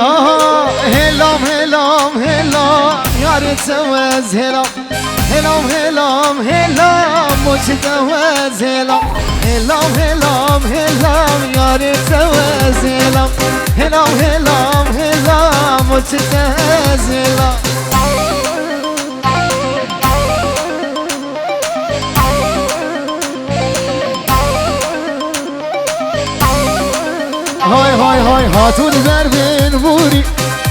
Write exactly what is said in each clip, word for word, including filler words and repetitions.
Aha, hêlam, hêlam, hêlam, yarê te wez hêlam. Hêlam, hêlam, hêlam, moçê te wez hêlam. Hêlam, hêlam, hêlam, yarê te wez hêlam. Hêlam, hêlam, hêlam, moçê te wez hêlam. Hay hay hay, hatûn ber min vûrî,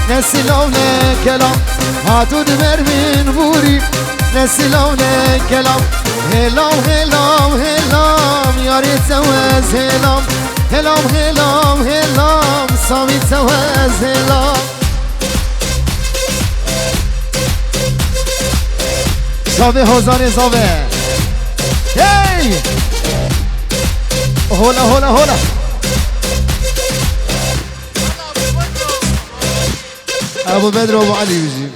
ne silav ne kelam. Hatûn ber min vûrî, ne silav ne kelam. Hêlam, hêlam, hêlam, yarê te wez hêlam. Hêlam, hêlam, hêlam, samî te wez hêlam. Zave Hozanê zave. Hey! Hola, hola, hola. Ebu Bedr, Ebu Ali bijî.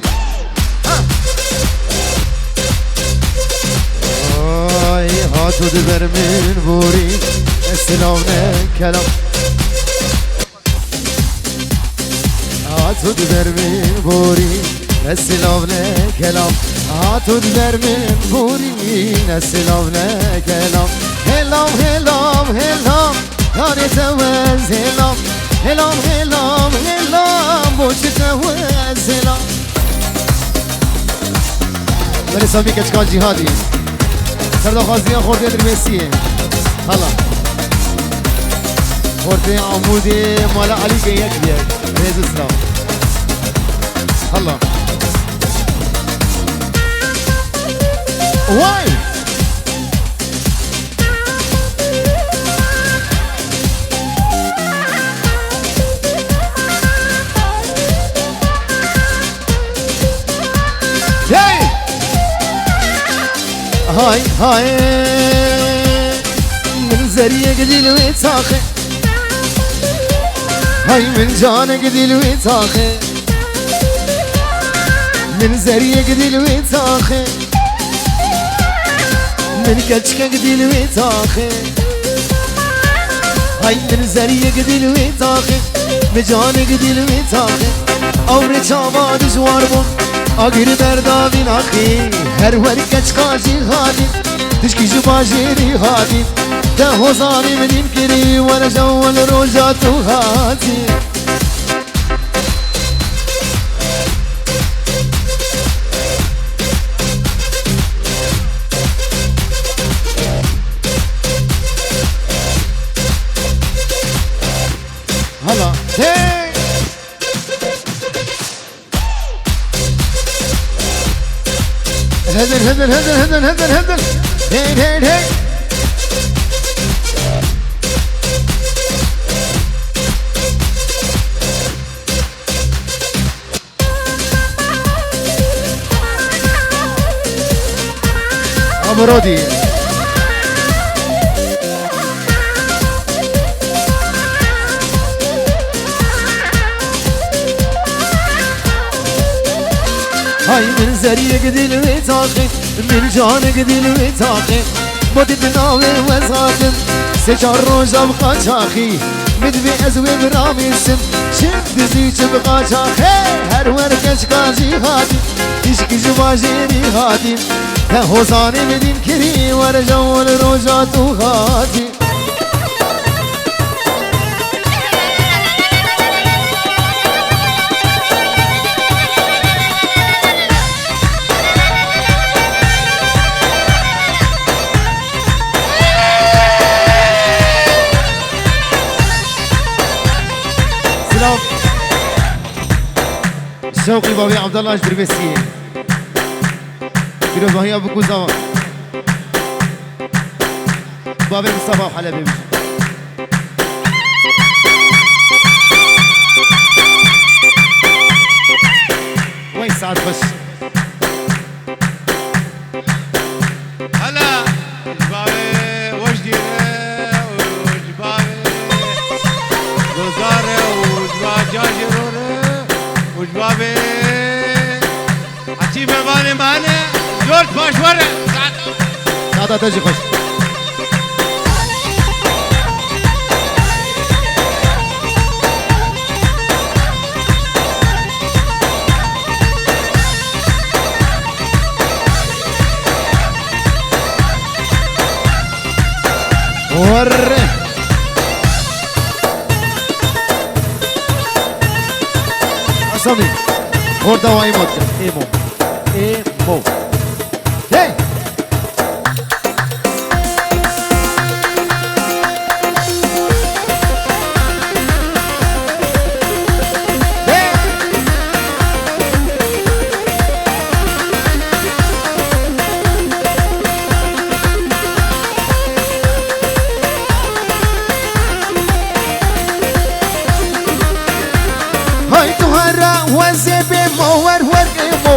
Ay, hatû di ber min vûrî, ne silav ne kelam. Hatû di ber min vûrî, ne silav ne kelam. Hatû di ber min vûrî, ne silav ne kelam. Hêlam, hêlam, hêlam, yarê te wez hêlam. Hêlam, hêlam, hêlam, boçî te wez hêlam. Belê Samî keçika cîhadî. Serdaxwaziya xortê Dirmêsiyê. Hala. Xortê Amûdê mala Elî Geyek diye. Rêz û silav. Hala. Way! Hey! Hay hay! Min zeriyek dîl wê taxê. Hay min canek dîl wê taxê. Min zeriyek dîl wê taxê. Min keçkek dîl wê taxê. Hay min zeriyek dîl wê taxê. Min canek dîl wê taxê. Ewrê çawa dijwar bûn, agir berdavî naxî. Her wer keçka jî hatî, tişkî ji bajêrî hatî. Te hozanî min dîn kirî, were ji ewel roja tu hatî. Hala. Hey! Hidin, hidin, hidin, hidin, hidin, hidin. Hey, hey, hey. Amrodî. Hay min zeriyek dîl wê taxê, min canek dîl wê taxê. Botî di navê wez hatim, sê çar roja bi qaçaxî. Min divê ez wê biramîsim, çim dizî çim qaçaxê. Her wer keçka jî hatî, tişkî ji bajêrî hatî. Te hozanê min dîn kirî, were ji ewel roja tu hatî. Silav. Şewqî bavê Abdallah ji Dirbêsiyê. Girovahiya bi ku zava. Bavê Mustafa û Helebê bijî. Wey saet xweş. Hala ji bavê Wejdî re û ji bavê Gozar re û ji ba Cajêro re û ji bavê Hecî Mevanê me hene, zor baş were. Saeta te jî xweş. Erre. Asamî. Orada o emo. Emo. Emo. Hey. Hay tu herre wezê bê mo wer wer ê mo.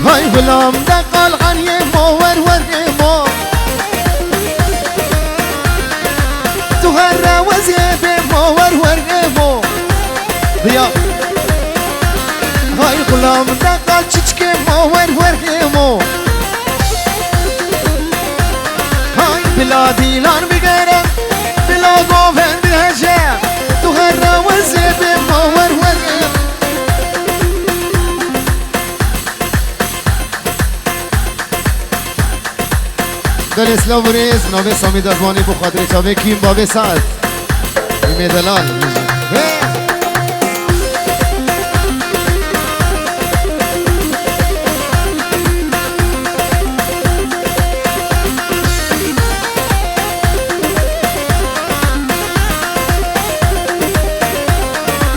Hay gulam de qal aniyê mo wer wer ê mo. Tu herre wezê bê mo wer wer ê mo. Diya. Hay gulam de qal çiçkê mo wer wer ê mo. Hay bila dîlan bigere, bila govend hece. Tu herre wezê bê mo wer wer ê. Belê silav û rêz, navê Samî Dezmanî bo xatirê çavê kîm bavê Saet. Hîmê delal. He.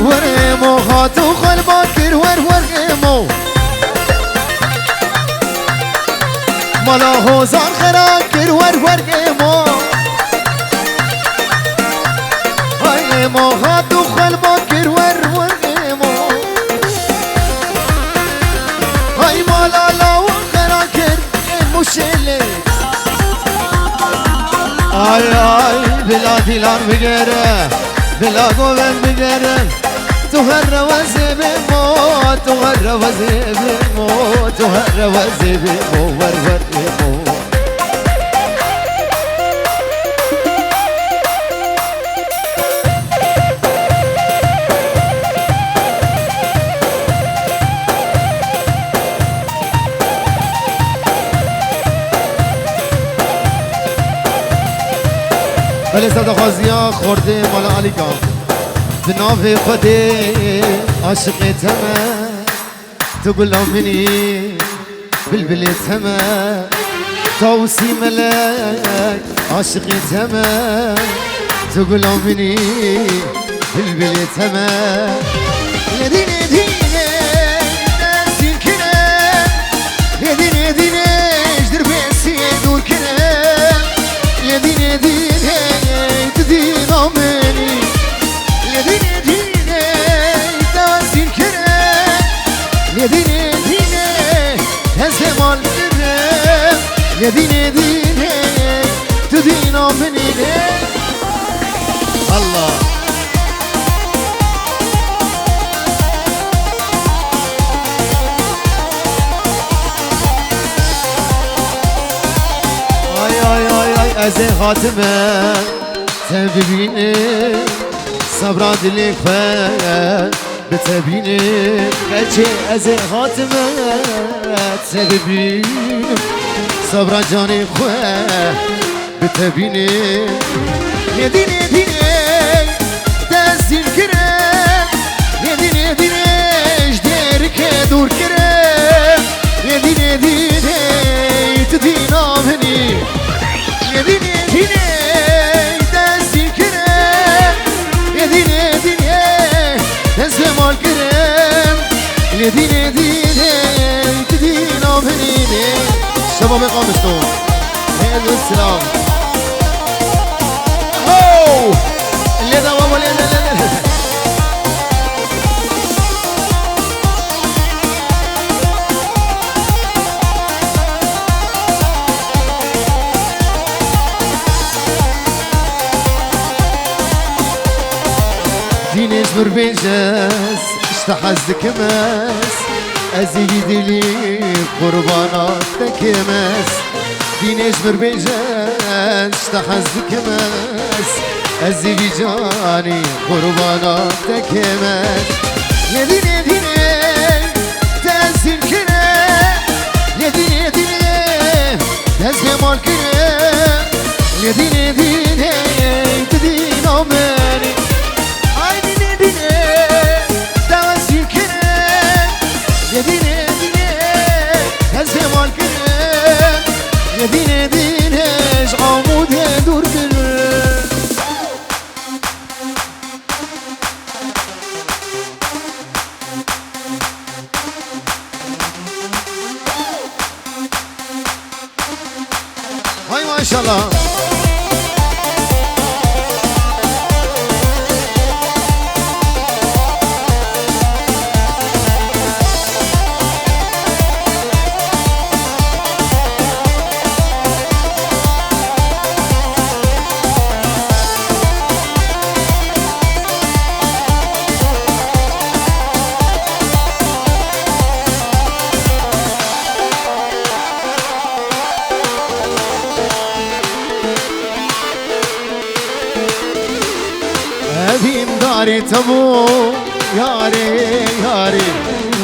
Werê mo hat û xelba kir wer wer ê mo. Mala hozan xera kir wer wer ê mo. Hay ê mo hat û xelba kir wer wer ê mo. Hay mala lawan xera kir ê mo şêlê. Ay ay bila dîlan bigere, bila govend bigere. Tu herre wezê bê mo, tu herre wezê bê mo, tu herre wezê bê mo, wer wer ê mo. Belê ser daxwaziya xortê mala Alîka. Bi navê Xwedê aşiqê te me, tu gula min î, bilbilê te me, tawusî melek aşiqê te me, tu gula min î, bilbilê te me. Lê dînê dînê destîn kire, lê dînê dînê ji dirbêsiyê dûr kire, lê dînê dînê tu dîna min î. Lê dînê dînê te ez dîn kirim. Lê dînê dînê ez dê mal kirim. Lê dînê dînê tu dîna min î lê. Allah. Ay, ay, ay, ay, ez ê hatime. Te bibînim, sabra dilê xwe bi te bînim. Gerçê ez ê hatime te bibînim, sabra canê xwe bi te bînim. Lê dînê dînê te ez dîn kirim, lê dînê dînê ji dêrikê dûr kirim. Lê dînê dînê tu dîna min î. Lê dînê dînê destî kirim. Lê dînê dînê dest pê mal kirim. Lê dînê dînê tu dîna min î. Şebabê Qamişlo. Hêl û silav. Oh! Lê de baba, lê de, lê de. Dînê ji mir bêje, ji te hez dikim ez, ez ê vî dilî qurbana te kim ez. Dînê ji mir bêje, ji te hez dikim ez, ez ê vî canî qurbana te kim ez. Lê dînê dînê te ez dîn kire, lê dînê dînê te Ez pê mal kirim, lê dînê dînê, tu dîna min î. Ay dînê dînê, dawesî kirim, lê dînê dînê, ez pê mal kirim, lê dînê dînê, ji Amûdê dûr kirim. Hay maşallah. Evîndarê te bû, yarê, yarê,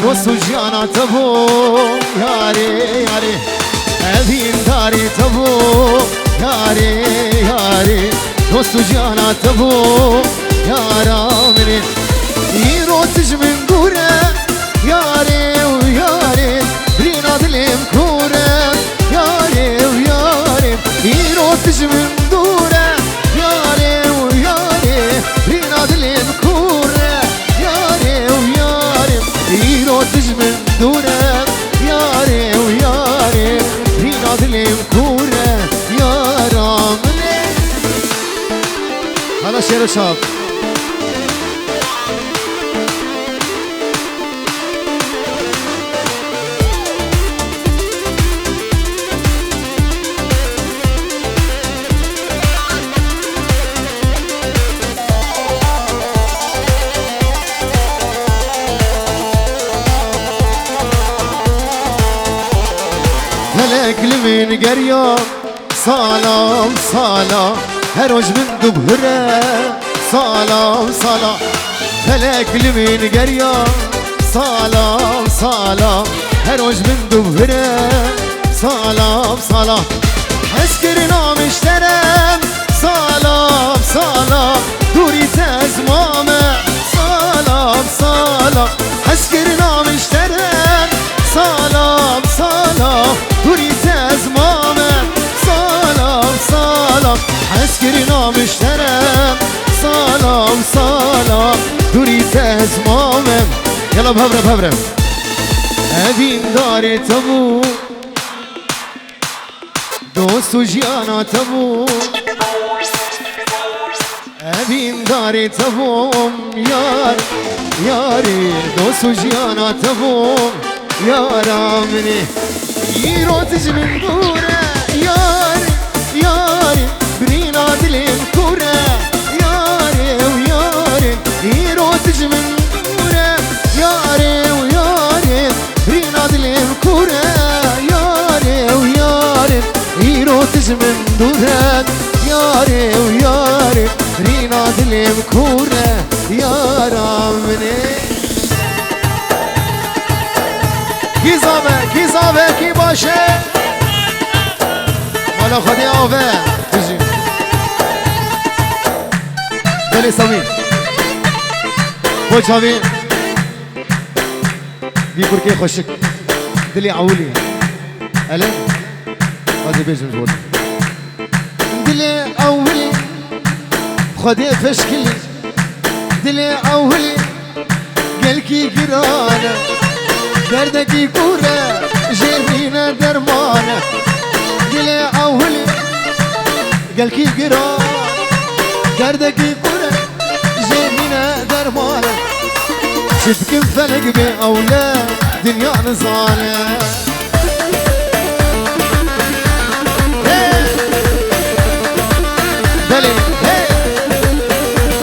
dost û jiyana te bû, yarê, yarê. Evîndarê te bû, yarê, yarê, dost û jiyana te bû, yara min ê. Îro tu ji min dûr e, yarê û yarê, birîna dilê min kûr e, yarê û yarê. Îro tu ji min dûr e, yarê û yarê, birîna dilê min kûr e, yarê û yarê. Îro tu ji min dûr e, yarê û yarê, birîna dilê min kûr e, yara min ê. Hala şêro çav. Felek li min geriya. Sala, sala, her roj min dubhire. Sala, sala, felek li min geriya. Sala, sala, her roj min dubhire. Sala, sala, hezkirina min ji te re. Sala, sala, dûrî te ez mame. Sala, sala, hezkirina min ji te re. Sala, sala, dûrî te ez mame. Sala, sala, hezkirina min ji te re. Sala, sala, dûrî te ez mame. Yala bi hev re, bi hev re. Evîndarê te bû, dost û jiyana te bû. Evîndarê te bûm, yar, yarê, dost û jiyana te bûm, yara min ê. Îro tu ji min dûr e, yar, yarê, birîna dilê min kûr e, yarê û yarê. Îro tu ji min dûr e, yarê û yarê, birîna dilê min kûr e, yarê û yarê. Îro tu ji min dûr e, yarê û yarê, rîna dilê min kûr e, yara min ê. Kî zave, kî zave, kî baş e? Mala Xwedê ave, dijî. Belê Samî. Bo çavî. Vî kurkê xweşik. Dilê ewilî. Ele. Hadi bêjin ji bo te. Dilê ewilî. Xwedê pişkilî. Dilê ewilî. Gelkî giran e. Derdekî kûr e. Jê nîne derman e. Dilê ewilî. Gelkî giran. Derdekî kûr e. Jê nîne derman e. Çi bikim felek bê ewle, dinya nizane. Hey! Belê, hey!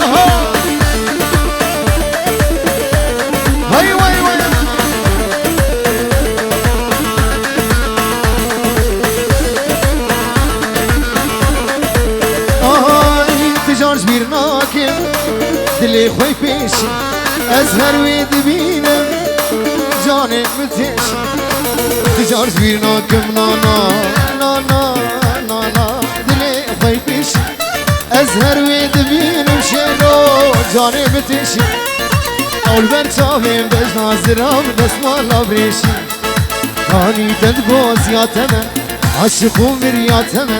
Aha! Hay vay vay! Aha, tu car ji bîr nakim. Dilê xwe pêşî ez her wê dibînim, canê min têşî. Ti car ji bîr nakim, na, na, na, na. Ez her wê dibînim şêro, canê bitişî. Ew li ber çavê bejna zira bi destmala birêşî. Tanî te digo ziya te me, aşiq û mirya te me.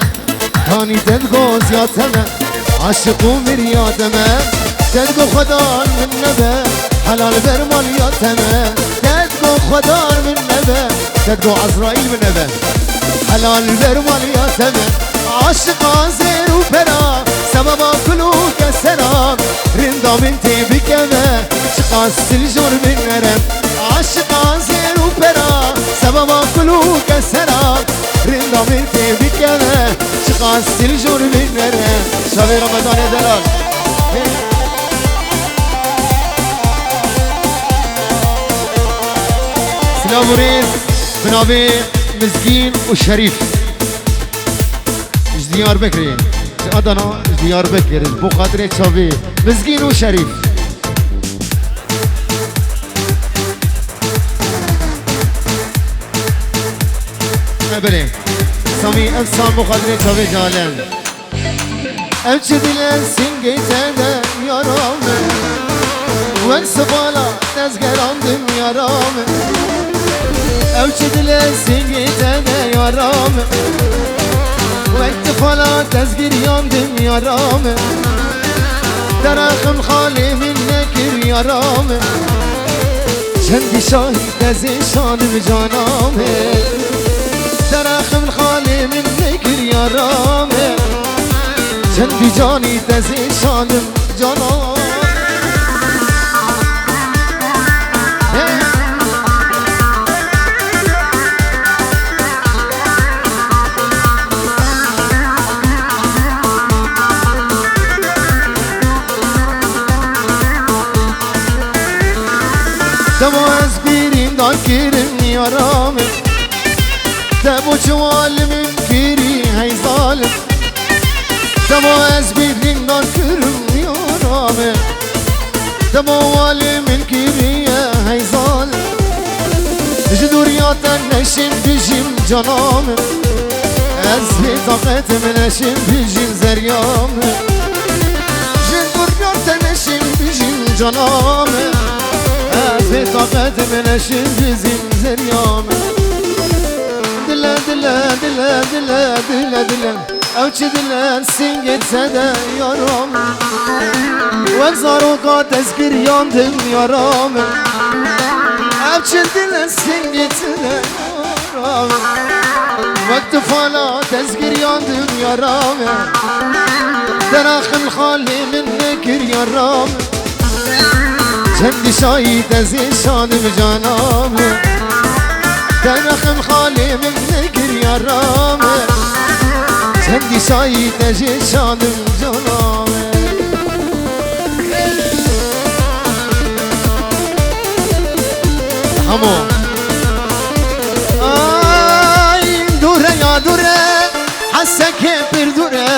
Tanî te digo ziya te me, aşiq û mirya te me. Te digo xwedan min nebe, helal ber maliya te me. Te digo xwedan min nebe, te digo Ezraîl min nebe. Helal ber maliya te me. Aşiqa zêr û pera, sebeba kul û kesera, rinda min tê bikeve, çiqas siljor min nere. Aşiqa zêr û pera, sebeba kul û kesera, rinda min tê bikeve, çiqas siljor min nere. Şavê Ramedanê delal. Silav û rêz bi navê Mizgîn û Şerîf. Ji Diyarbekirê, ji Adana, ji Diyarbekir, ji bo xatirê çavê Mizgîn û Şerîf. E, belê. Samî, ev sal bo xatirê çavê Calen. Ev çi dile singê te de yara min, wek sibala tezgerandim yara min. Ew çi dile singê te de yara min, wek tifala tezgiriyandim yara min. Derexim xalê min nekir yara min. Çendî şahî dezê şanim cana min. Derexim xalê min nekir yara min. Çendî canî dezê şanim cana min. Dema ez bîrîndan kirim yara min, te bo çi wali min kirî hey zalim. Dema ez bîrîndan kirim yara min, dema wali min kiriye hey zalim. Ji dûriya te neşim bijim cana min, ez bê taqetim neşim bijim zeriya min. Ji dûriya te neşim bijim cana min, ez bê taqetim neşim bijim zeriya min. Dile, dile, dile, dile, dile, dile. Ew çi dile singê te de yara min. Wek zaroka tezgiriyandim yara min. Ev çi dile singê te de yara min. Wek tifala tezgiriyandim yara min. Deraxim xalê min nekir yara min. Çendî şahî dezê şanim cana min. Deraxim xalê min nekir yara min. Çendî şahî dezê şanim cana min. Hamo. Ay, dûre ya dûre, hesekê pir dûre,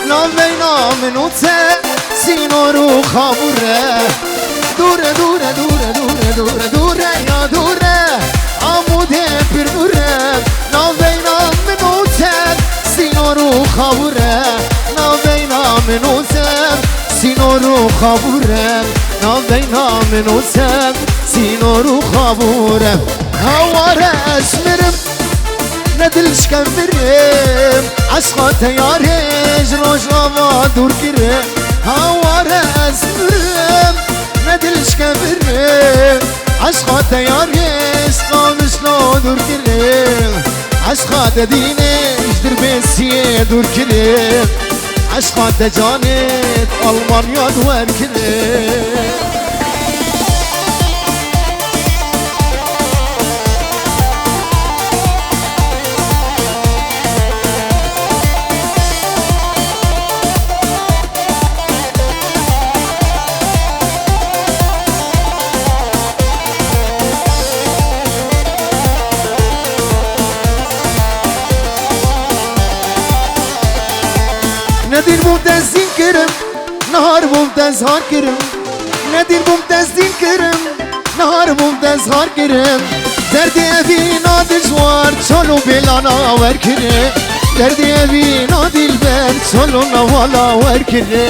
navbeyna min û te, sînor û xabûre. Dûre, dûre, dûre, dûre, dûre, dûre ya dûre, amûdê pir dûre, navbeyna min û te, sînor û xabûre, navbeyna min û te. Sînor û xabûre, navbeyna min û te, sînor û xabûre. Haware ez mirim, ne dilşke mirim, eşqa te yarê ji Rojava dûr kire. Haware ez mirim, ne dilşke mirim, eşqa te yarê ji Qamişlo dûr kire. Eşqa te dînê ji Dirbêsiyê dûr kire. Eşqa te canê Almanya di wer kire. Ne dîn bûm te zîn kirim, nahar bûm te zhar kirim. Ne dîn bûm te zîn kirim, nahar bûm te zhar kirim. Derdê evîna dijwar çal û bêlana wer kirim. Derdê evîna dilber, sol û navala werkirî.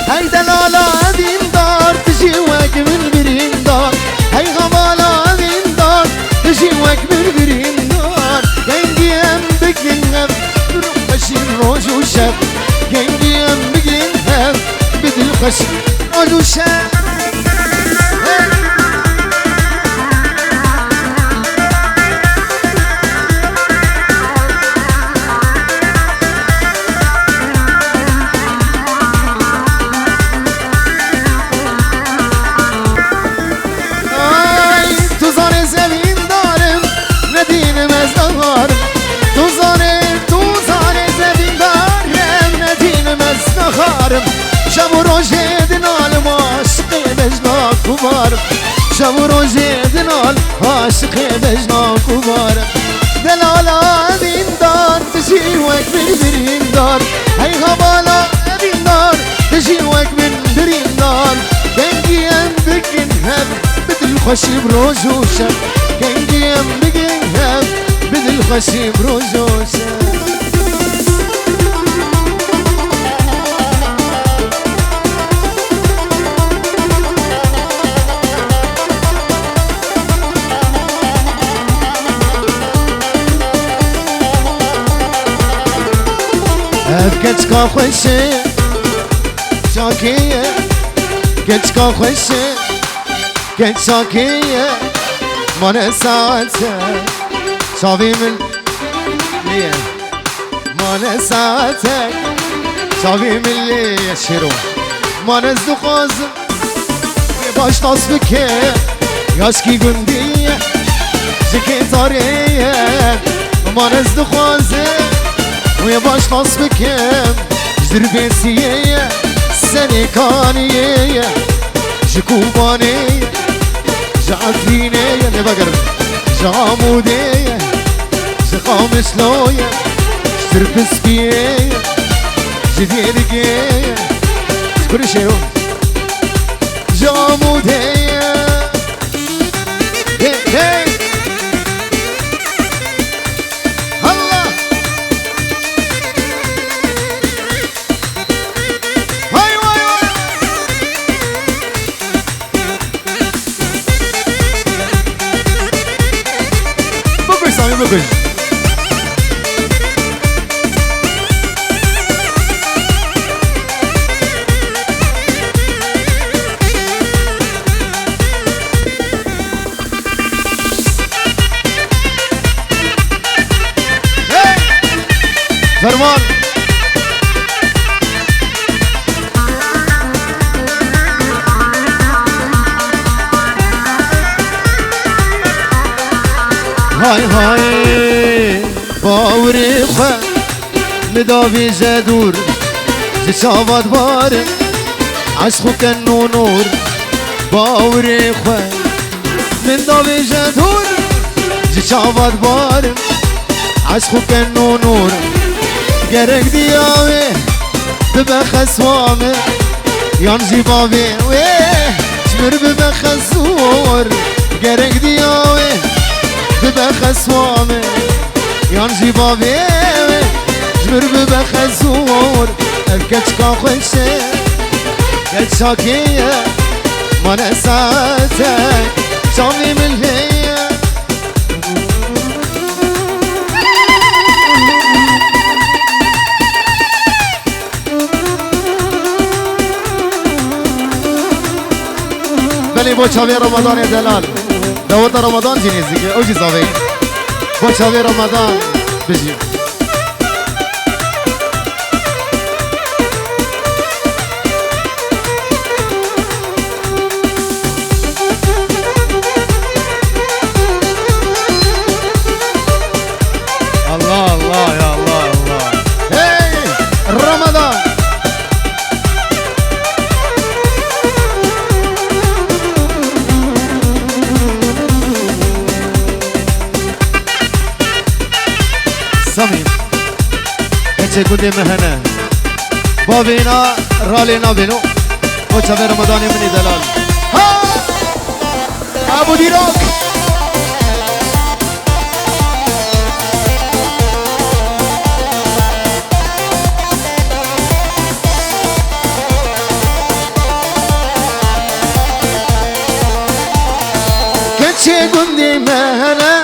Hey delala evîndar, tu jî wek min birîndar. Hey hevala evîndar, tu jî wek min birîndar. Gengî em bigrin hev, bi dilxweşî roj û şev. Gengî em bigrin hev, bi dilxweşî roj û şev. Ay, tu zanî ez evîndar im, ne dînim ez nexarim. Tu zanî, tu zanî ez evîndar im, ne dînim ez nexarim. Şev û rojê di nalim aşiqê bejna kubar im. Şev û rojê di nalim aşiqê bejna kubar im. Delala evîndar, tu jî wek min birîndar. Hey hevala evîndar, tu jî wek min birîndar. Dengî em bikin hev, bi dilxweşî bi roj û şev. Dengî em bikin hev, bi dilxweşî bi roj û şev. Ev keçika xweş e, çakê ye. Keçika xweş e, keç çakê ye. Mane saete, çavê min lê ye. Mane saetek, çavê min lê ye şêro. Man ez dixwazim wê baş nas bike, yaşkî gundî ye, ji kê tarê ye. Man ez dixwazim wê baş nas bikim, ji Dirbêsiyê ye, Serê Kaniyê ye, ji Kobanê ye. Ji Efrînê ye, lê vegerin. Ji Amûdê ye, ji Qamişlo ye, ji Tirpiskiyê ye, ji Dêrikê ye. Ji kurê şêro. Ji Amûdê ye. Hey, hey. Allah. Vay, vay, vay. Bikuş Samî, bikuş. Hey! Ferman. Hay hay, bawerê xwe min davêje dûr, ji çavat barim, eşq û ken nû nûr. Bawerê xwe min davêje dûr, ji çavat barim, eşq û ken nû nûr. Gerek diya wê bibe xeswa min, yan jî bavê wê ji mir bibe xesûr. Gerek diya wê bibe xeswa min, yan jî bavê wê ji mir bibe xesûr. Ev keçika xweş e, keç çakê ye, mane saetek, çavê min lê ye. Belê bo çavê Ramadanê delal. Daweta Ramadan jî nêzîk e, ew jî zavê. Bo çavê Ramadan bijî. Allah Allah ya Allah Allah. Hey Ramadan. Samî. Keçê gundê me hene. Bavêna ralê nabêno. O çavê Ramadanê min ê delal. Ha! Abu Dîrok. Hene,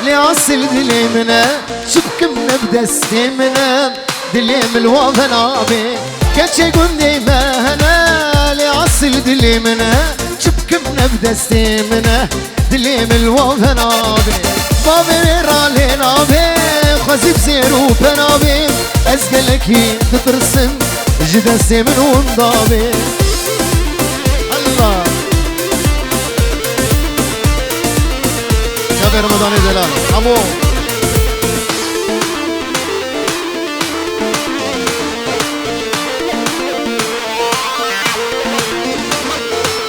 lê asil dilê min e, çi bikim ne bi destê min e, dilê min li wa ve nabê. Keçê gundê me hene, lê asil dilê min e, çi bikim ne bi destê min e, dilê min li wa ve nabê. Bavê wê ra lê nabê, xwezî bi zêr û pena bê, ez gelekî ditirsim, ji destê min winda bê. Allah! Çavê Ramadanê delal. Abo.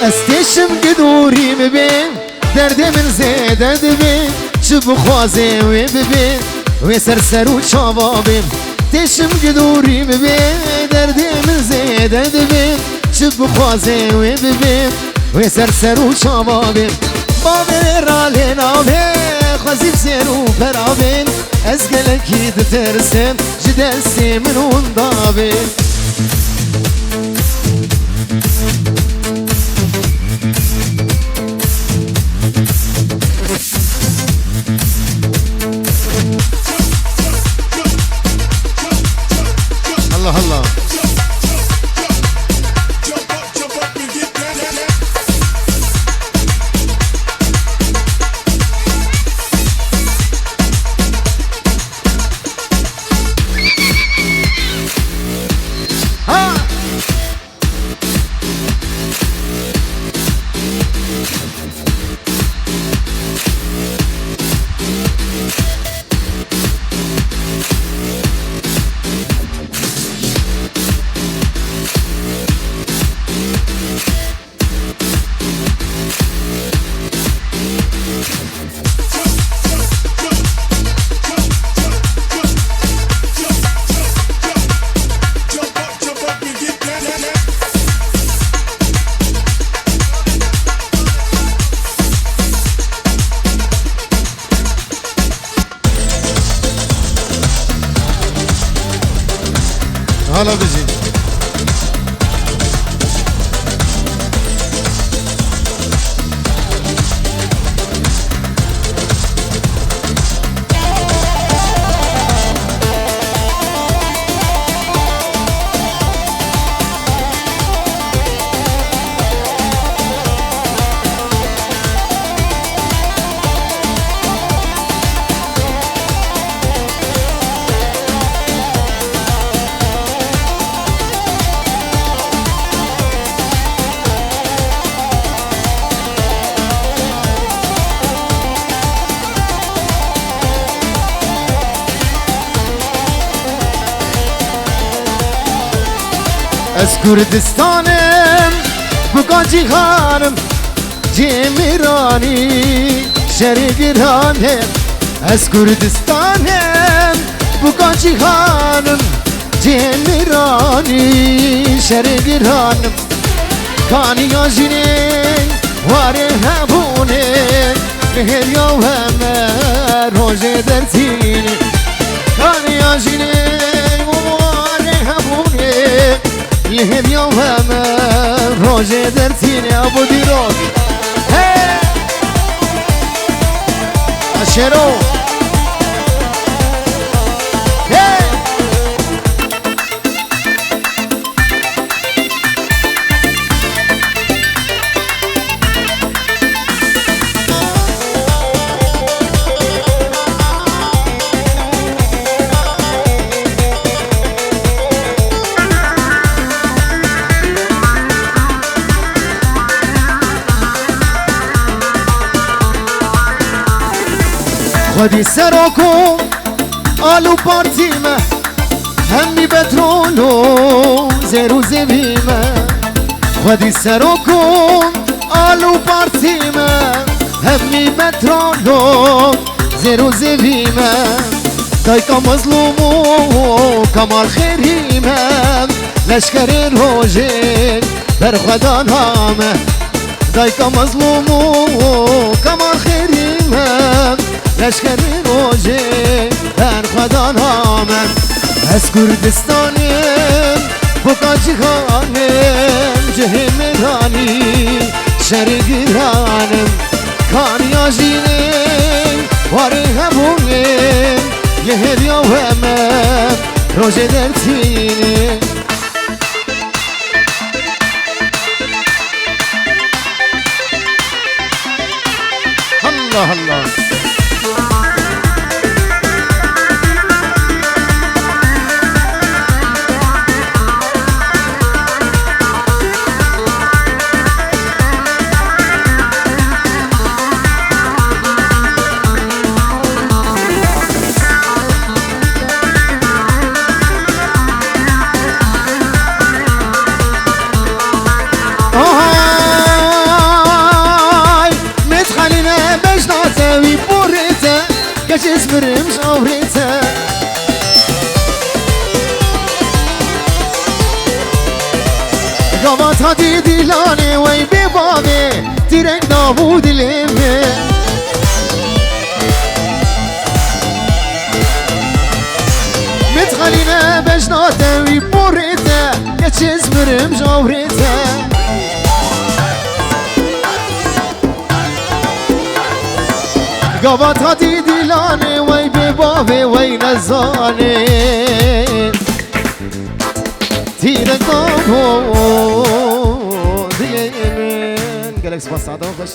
Ez têşim ki dûrî min bê, derdê min zêde dibe, çi bixwazê wê bibe, wê ser ser û çava bê. Têşim ki dûrî min bê, derdê min zêde dibe, çi bixwazê wê bibe, wê ser ser û çava bê. Bavê wê ra lê nabê, xwezî bi zêr û pera bê, ez gelekî ditirsim, ji destê min winda bê. Allah Allah. Ha! Hala bijî. Ez Kurdistanim, buka cîhanim, cê mêranî şerê giran e. Ez Kurdistanim, buka cîhanim, cê mêranî şerê giran e. Kaniya jinê warê hebûnê, lihêriya we me rojê dertînê. Kaniya jinê warê hebûnê, lihêriya we me rojê dertînê. Abo dîrok. Hey! Aşero. Hey! Xwedî serok û al û partî me, hemî petrol û zêr û zevî me. Xwedî serok û al û partî me, hemî petrol û zêr û zevî me. Dayka Mezlûm û Kemal Xêrî me, leşkerê rojê berxwedana me. Dayka Mezlûm û Kemal Xêrî me, leşkerê rojê berxwedana me. Ez Kurdistanim, buka cîhanim, cihê mêranî şerê giran im. Kaniya jinê Parê hebûnê, yê hêviya we me, rojê dertînê. Allah Allah. Ohay! Metxalîne bejna te wî porê te, keçê smirim ji avrê te. Gava tatî dîlanê wey bê bavê, tîrek dabû dilê me. Metxalîne bejna te wî porê te, keçê smirim ji avrê te. Gava tatî dîlanê wey bê bavê wey nezanê. Tîrek dabû dilê min. Gelek spas, saetê we xweş.